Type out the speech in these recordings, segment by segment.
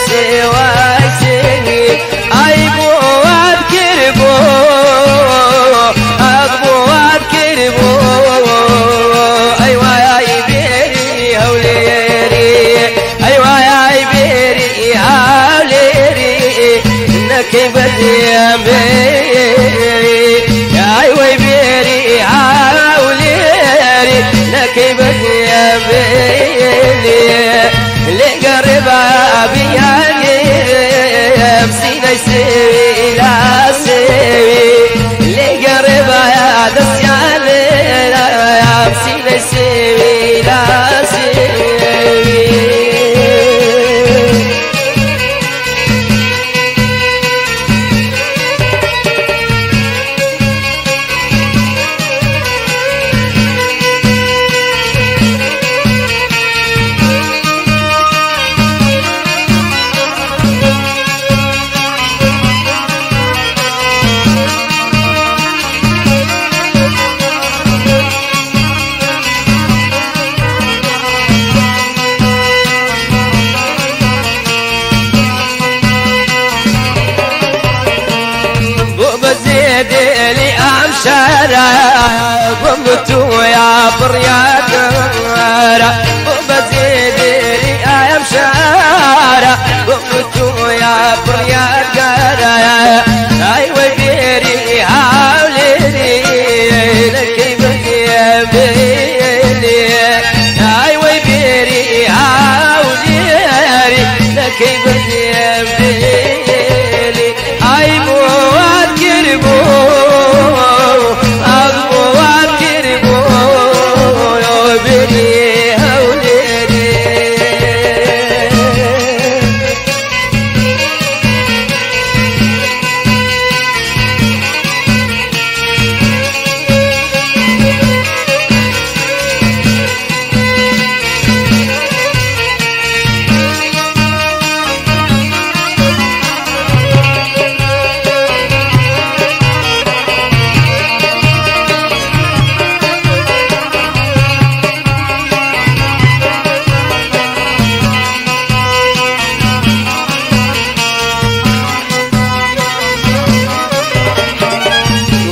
سێوای ئای بۆوات کردبوو ئاغ بۆوات کردبوو ئەی وای بێری هەولێری ئەی وای بێری هەولێری نەکەی بەدیان بێری ئای وەی بێری هەولێری نەکەی بەدیان بێری لێگەڕێ بابیانگرم سینەی سێوی لا سێوی لێگەڕێ با دەستیان لێرام سینەی سێوی لا سێوی. بۆ بەزێدێلی ئەم شارە گوم تویا بڕیاگەرە بۆ بەزێدێلی ئەم شارە گوم تویا بڕیاگەرە ئای وەی بێری هاولێری لەکەی بەزێ بێری ئای وەی بێری هاولێری لەکەی بەزێ بێری ئای بۆوات کردبوو ئاغ بۆوات کردبوو بێری هەولێری.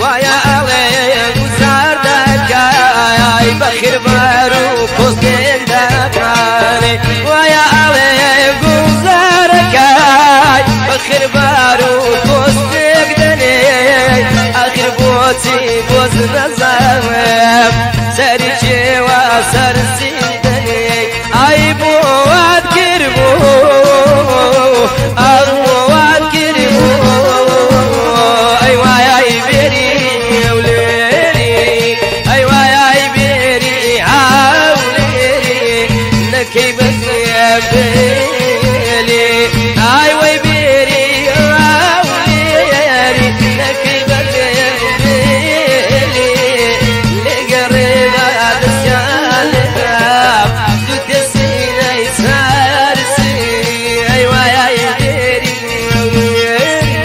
وایە ئەڵێ گوزار دەکای بەخیربار و پۆستێک دەکانێ وایە ئەڵێ گوزارەکای بەخیربار و پۆستێک دەنێ ئاخر بۆچی بۆز نەزانم سەری چێوە سەر سیندەنێ ئای بۆوات کردبوو ئاغ بۆوات کردبوو ئەی وای بێری هەولێری ئەی وای بێری هەولێری نەکەی بەزێ بێلی ئای وەی بێری هەولێری نەکەی بەزێ بێلی لێگەڕێ با دەستیان لێدام دوو سینەی سارسی ئەی وای بێری هەولێری.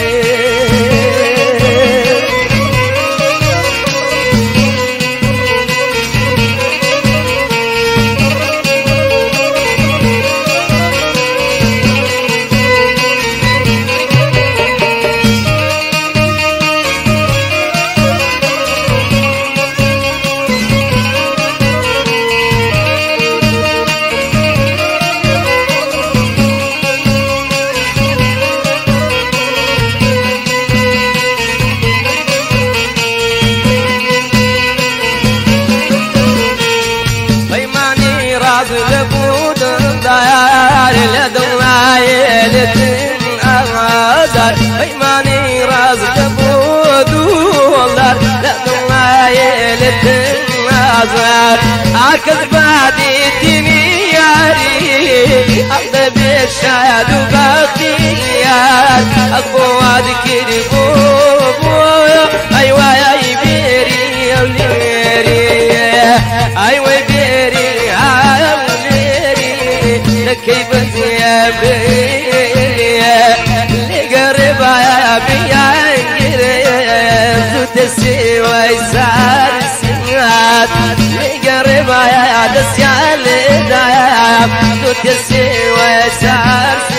پەیمانی ڕاز لە بوودندار لە دڵنایەتن ئازار پەیمانی ڕاز لە بودوڵدار لە دڵنایەتن ئازار ئاکەس بادی تینی یاری ئەم دەبێ شاد و بەختیار ئەک بۆوات کردبوو ئەی وای بێری هەولێری ئای وەی بێری هەولێری نەکەی بەزێ بێری لێگەڕێ با بیانگرێ زوو دەستی وای سارسیات لێگەڕێ با دەستیان لێدام زوو دەستی وای سارسیات.